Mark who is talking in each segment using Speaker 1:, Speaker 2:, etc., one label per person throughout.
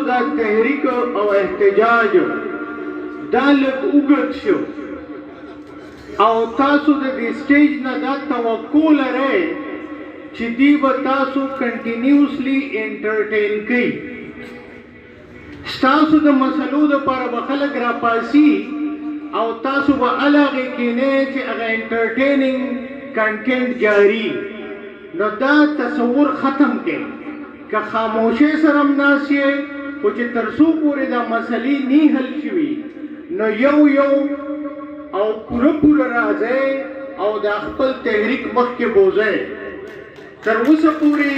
Speaker 1: دا تحریک او احتجاج دا لږ اوږد شو او تاسو د دې سټیج نه دا توقع لرئ چې دی به تاسو کنټینیوسلی انټرټین کوي، ستاسو د مسلو لپاره به خلک راپاڅي او تاسو به هله هغې کینئ چې هغه انټرټیننګ کنټینټ جاري. نو دا تصور ختم کړئ، که خاموشۍ سره هم ناست یئ، خو چې تر څو پورې دا مسلې نی حل شوي نو یو یو او پوره پوره راځئ او دا خپل تحریک مخکې بوځئ. تر اوسه پورې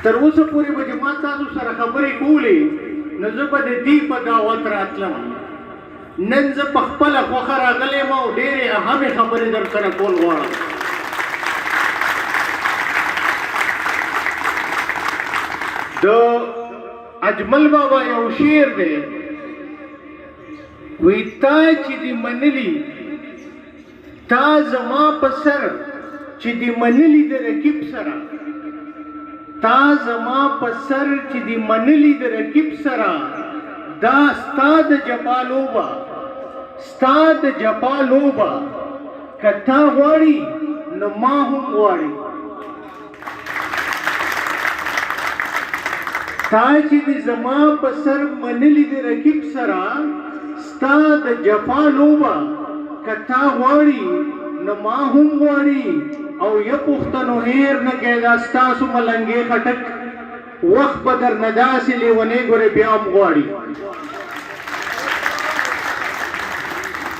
Speaker 1: تر اوسه پورې به چې ما تاسو سره خبرې کولې نو زه به د دې په دعوت راتلم. نن زه په خپله خوښه راغلی یم او ډېرې اهمې خبرې در سره کول غواړم. د اجمل بابا یو شعر دی، وی تا چې دې منلي، تا زما په سر چې دې منلي د رقیب سره، تا زما په سر چې دې منلي د رقیب سره، دا ستا د جفا لوبه، ستا د جفا لوبه، که تا غواړي نو ما هم غواړي. تا چې دې زما په سر منلي د رقیب سره، ستا د جفا لوبه، که تا غواړي نو ما هم غواړي. او يه پښتنو هېر نه کړئ، دا ستاسو ملنګې خټک وخت به درنه داسې لېونی ګورې بیا هم غواړي.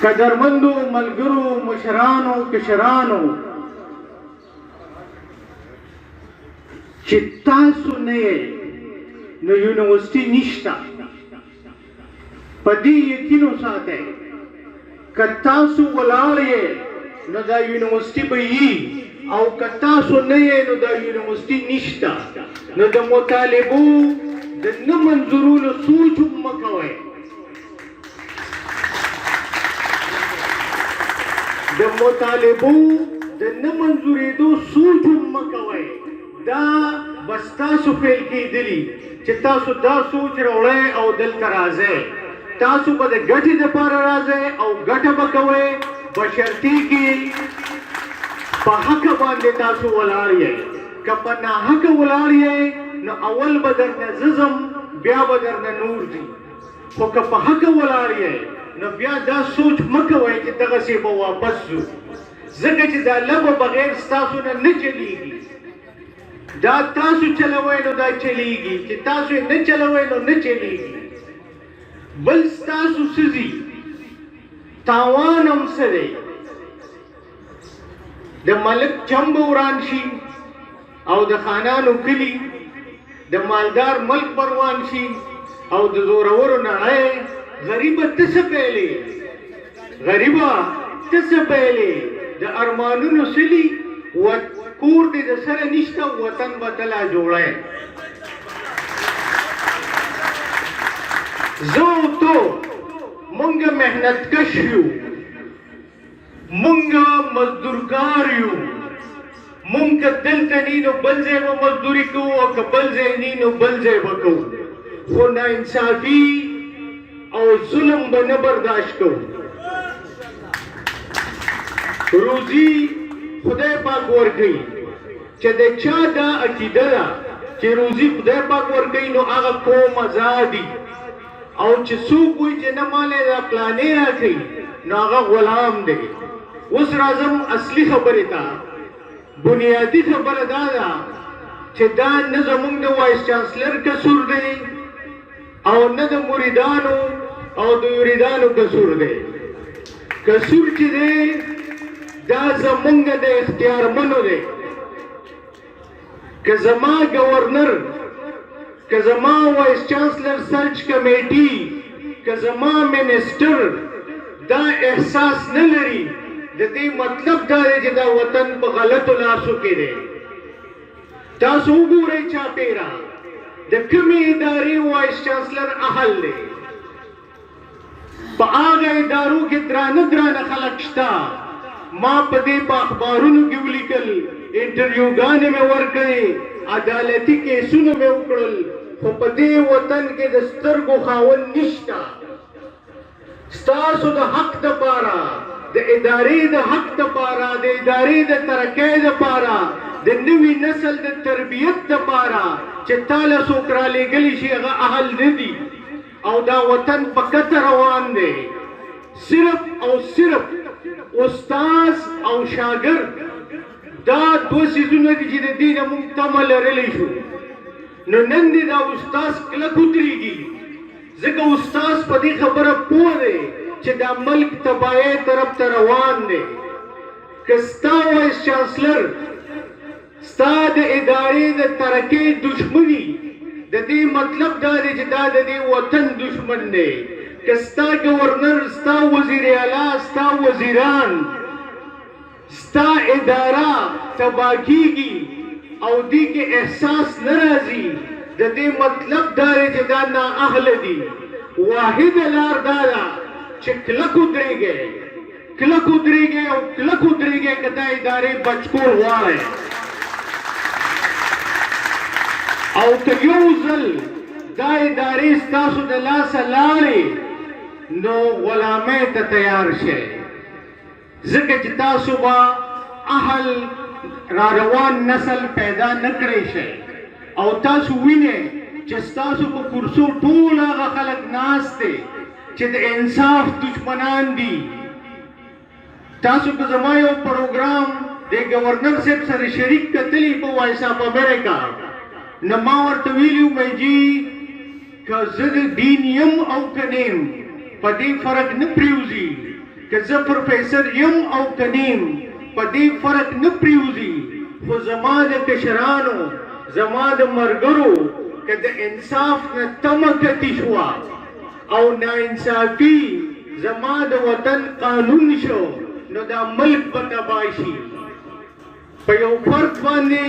Speaker 1: قدرمندو ملګرو، مشرانو، کشرانو، چې تاسو نه یئ نو یونیورسټي نشته. په دې یقین وساتئ، که تاسو ولاړ یئ نو دا یونیورسټي به یي او که تاسو نه یئ نو دا یونیورسټي نشته. نو د مطالبو د نه منظورولو سوچ هم مه کوئ. د مطالبو د نه منظورېدو سوچ هم مه کوئ. دا به ستاسو فعل کېدلي چې تاسو دا سوچ راوړئ او دلته راځئ. تاسو به د ګټې دپاره راځئ او ګټه به کوئ، بشرطې کې په حقه باندې تاسو ولاړ یئ. که په ناحقه ولاړ یئ نو اول به درنه زه ځم، بیا به درنه نور ځي. خو که په حقه ولاړ یئ نو بیا دا سوچ مه کوئ چې دغسې به واپس ځو، ځکه چې دا لبه بغیر ستاسو نه نه چلیږي. دا تاسو چلوئ نو دا چلیږي، چې تاسو یې نه چلوئ نو نه چلیږي. بل ستاسو څه ځي، تاوان هم څه دی. د ملک چم به وران شي او د خانانو کلي، د مالدار ملک به روان شي او د زورورو نړۍ. غریبه ته څه پیلې، غریبه ته څه پیلې، د ارمانونو څلي و کور دې د سره نشته، وطن به ته لا جوړی. زه او ته مونږ محنت کش یو، مونږ مزدورکار یو. مونږ که دلته نی نو بل ځای به مزدوري کوو او که بل ځای نی نو بل ځای به کوو، خو ناانصافي او ظلم به نه برداشت کوو. روزي خدای پاک ورکوي. چې د چا دا عقیده ده چې روزي خدای پاک ورکوي نو هغه قوم ازادي، او چې څوک وایي چې نه ماله دا پلانې راکوي نو هغه غلام دی. اوس راځم اصلي خبرې ته. بنیادي خبره دا ده چې دا نه زمونږ د وایس چانسلر قصور دی او نه د مریدانو او د یریدانو قصور دی. قصور چې دی دا زمونږ د اختیارمنو دی. که زما گورنر، که زما وایس چانسلر سرچ کمیټي، که زما منسټر دا احساس نه لري، د دې مطلب دا دی چې دا وطن په غلطو لاسو کې دی. تاسو وګورئ چاپیره د کومې ادارې وایس چانسلر اهل دی. په هغه ادارو کې درانه درانه خلک شته. ما په دې په اخبارونو کې ولیکل، انټرویوګانې مې ورکړې. عدالتي کیسونه مې وکړل، خو په دې وطن کې د سترګو خاوند نشته. ستاسو د حق دپاره، د ادارې د حق دپاره، د ادارې د ترقۍ دپاره، د نوي نسل د تربیت دپاره چې تاله څوک رالیږلی شي هغه اهل نه دي، او دا وطن په کته روان دی. صرف او صرف استاد او شاګرد دا دوه څیزونه دي چې د دې نه موږ تمه لرلی شو. نو نن دې دا استاد کلک ودرېږي، ځکه استاد په دې خبره پوه دی چې دا ملک تباهۍ طرف ته روان دی. که ستا وایس چانسلر ستا د ادارې د ترقۍ دښمني، د دې مطلب دا دی چې دا د دې وطن دښمن دی. که ستا ګورنر، ستا وزیر اعلی، ستا وزیران، ستا اداره تباه کیږي او دې کې احساس نه راځي، د دې مطلب دا دی چې دا نااهله دي. واحده لار دا ده چې کلک ودرېږئ، کلک ودرېږئ او کلک ودرېږئ که دا ادارې بچ کول غواړئ. او که یو ځل دا ادارې ستاسو د لاسه لاړې نو غلامۍ ته تیار شئ، ځکه چې تاسو به اهل را روان نسل پیدا نه کړی شئ. او تاسو وینئ چې ستاسو په کرسو ټول هغه خلک ناست دی چې د انصاف دشمنان دي. تاسو که زما یو پروګرام د ګورنر صاحب سره شریک کتلی په وایس اف امریکا، نو ما ورته ویلي وو جی که زه د دین یم او که نه یم په دې فرق نه پریوځي، که زه پروفیسر یم او که نه یم په دې فرق نه پریوځي، خو زما د کشرانو، زما د مرګرو که د انصاف نه تمه کتي شوه او ناانصافي زما د وطن قانون شو نو دا ملک به تباه شي. په یو فرد باندې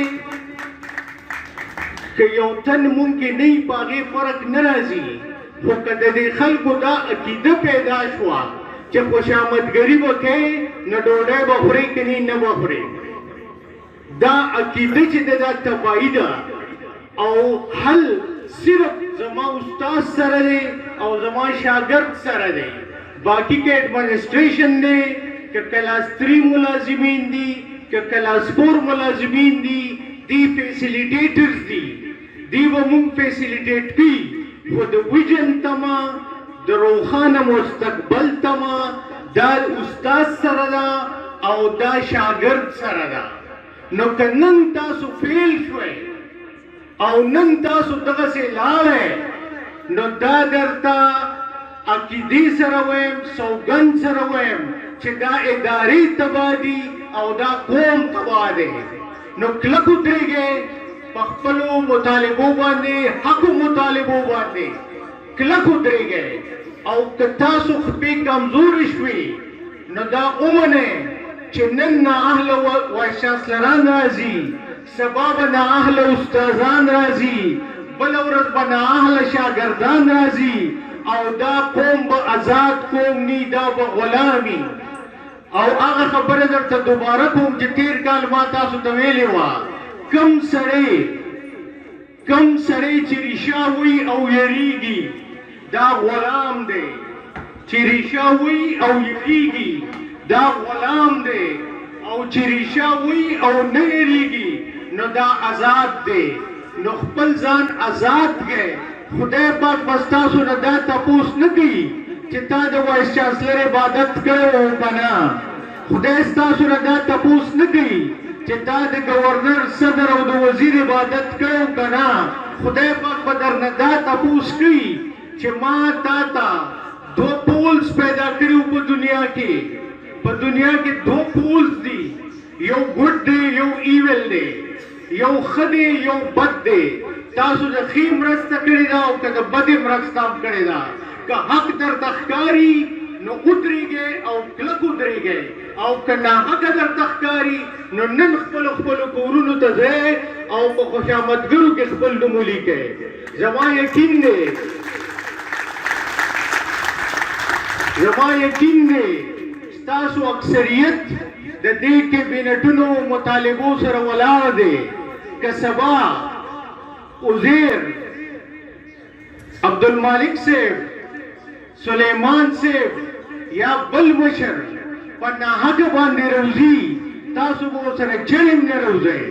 Speaker 1: که یو تن مونږ کې نه وي په هغې فرق نه راځي، خو که د دې خلکو دا عقیده پیدا شوه چې خوشامدګري به کوې نو ډوډۍ به خورې که نه نه به خورې، دا عقیده چې ده دا تباهي ده. او حل صرف زما استاد سره دی او زما شاګرد سره دی، باقي که اډمنسټریشن دی، که کلاس 3 ملازمین دي، که کلاس 4 ملازمین دي، دی فیسیلیټیټرز دي، دی به مونږ فیسیلیټیټ کوي، خو د ویژن تمه، د روښانه مستقبل تمه دا استاد سره ده او دا شاګرد سره ده. نو که نن تاسو فیل شوئ او نن تاسو دغسې لاړئ نو دا درته عقیدې سره وایم، سوګند سره وایم چې دا ادارې تباه دي او دا قوم تباه دی. نو کلک ودرېږئ په خپلو مطالبو باندې، حقو مطالبو باندې کلک ودرېږئ. او که تاسو خپې کمزورې شوې نو دا ومنئ چې نن نااهله وایس چانسلران راځي، سبا به نااهله استادان راځي، بله ورځ به نااهله شاګردان راځي، او دا قوم به آزاد قوم نی، دا به غلامي. او هغه خبره درته دوباره کوم چې تیر کال ما تاسو ته ویلې وه، کم سړی چې ریشا وي او یریږي دا غلام دی، چې ریشا وي او یریږي دا غلام دی، او چې ریشا وي او نه یریږي نو دا آزاد دی. نو خپل ځان آزاد کړئ. خدای پاک به ستاسو نه دا تپوس نه کوي چې تا د وایس چانسلر عبادت کړی او که نه. خدای ستاسو نه دا تپوس نه کوي چې تا د ګورنر، صدر او د وزیر عبادت کړی او که نه. خدای پاک به درنه دا تپوس کوي چې ما تا ته دوه پولز پیدا کړي وو په دنیا کې. په دنیا کې دوه پولز دي، یو ګډ دی، یو ایول دی، یو ښه دی، یو بد دی. تاسو د ښې مرسته کړې ده او که د بدې مرسته هم کړې ده، که حق درته ښکاري نو ودرېږئ او کلک ودرېږئ، او که ناحقه درته ښکاري نو نن خپلو خپلو کورونو ته ځئ او په خوشامدګرو کې خپل نوم ولیکئ. زما یقین دی، زما یقین دی ستاسو اکثریت د دې کیبینټونو مطالبو سره ولاړ دی. که سبا عزیر، عبدالمالک صاحب، سلیمان صاحب یا بل مشر په ناحقه باندې روزي، تاسو به ورسره چرې هم نه روځئ.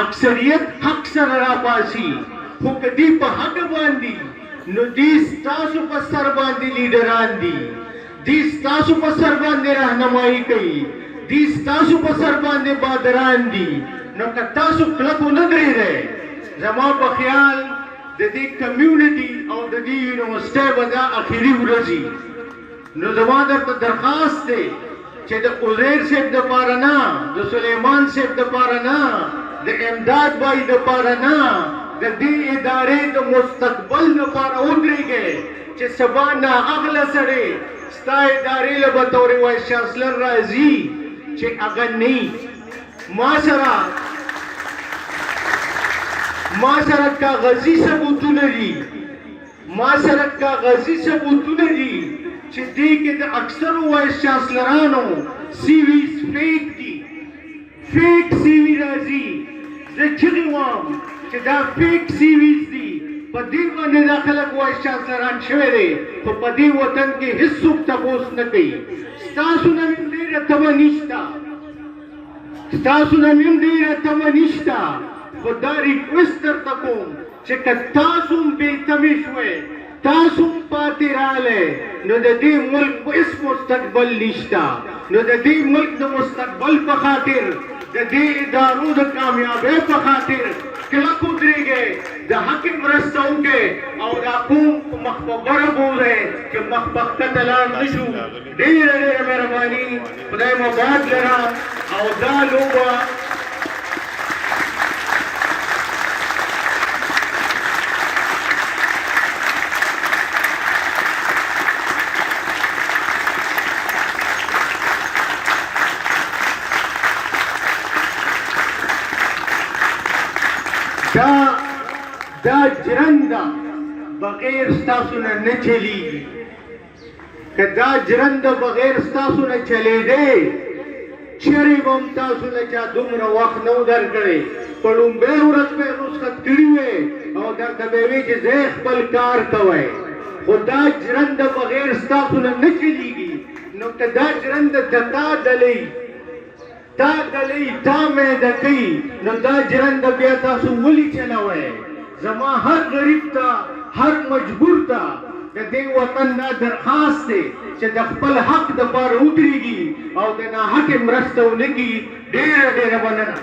Speaker 1: اکثریت حق سره راپاڅي، خو که دوی په حقه باندې، نو دوی ستاسو په سر باندې لیډران دي، دوی ستاسو په سر باندې رهنمایي کوي، دوی ستاسو په سر باندې بادران دي. نو که تاسو کلک ونه درېدئ، زما په خیال د دې کمیونټي او د دې یونیورسټۍ به دا اخري ورځ وي. نو زما درته درخواست دی چې د عزیر صاحب دپاره نه، د سلیمان صاحب دپاره نه، د امداد بای دپاره نه، د دې ادارې د مستقبل دپاره ودرېږئ چې سبا نااهله سړی ستا ادارې له بطور وایس چانسلر راځي چې هغه نه. ما سره کاغذي ثبوتونه دي، ما سره کاغذي ثبوتونه دي چې دې کې د اکثرو وایس چانسلرانو CVs fake دي، fake CV راځي. زه چغې وام چې دا fake CVs دي، په دې باندې دا خلک وایس چانسلران شوی دی، خو په دې وطن کې هیڅوک تپوس نه کوي. ستاسو نه مې ډېره تمه نشته، ستاسو نه مې هم ډېره تمه نشته، خو دا request درته کوم چې که تاسو هم بې تمې شوئ، تاسو هم پاتې راغلی، نو د دې ملک هیڅ مستقبل نشته. نو د دې ملک د مستقبل په خاطر، د دې ادارو د کامیابۍ په خاطر کلک ودرېږئ، د حق مرسته وکړئ او دا قوم په مخ په بره بوځئ چې مخ په ښکته لاړ نه شو. ډېره ډېره مهرباني، خدای مو آباد لره. او دا لوبه دا ژرنده بغیر ستاسو نه نه چلیږي. که دا ژرنده بغیر ستاسو نه چلیدی، چرې به هم تاسو له چا دومره وخت نه و درکړی. په لومبۍ ورځ به یې رخصت کړي وی او درته به یې وی چې ځئ خپل کار کوئ. خو دا ژرنده بغیر ستاسو نه نه چلیږي. نو که دا ژرنده د تا دلې تا دلې تا میده کوي، نو دا ژرنده بیا تاسو ولي چلوئ؟ زما هر غریب ته، هر مجبور ته د دې وطن دا درخواست دی چې د خپل حق دپاره ودرېږي او د ناحقې مرسته ونه کړي. ډېره ډېره مننه.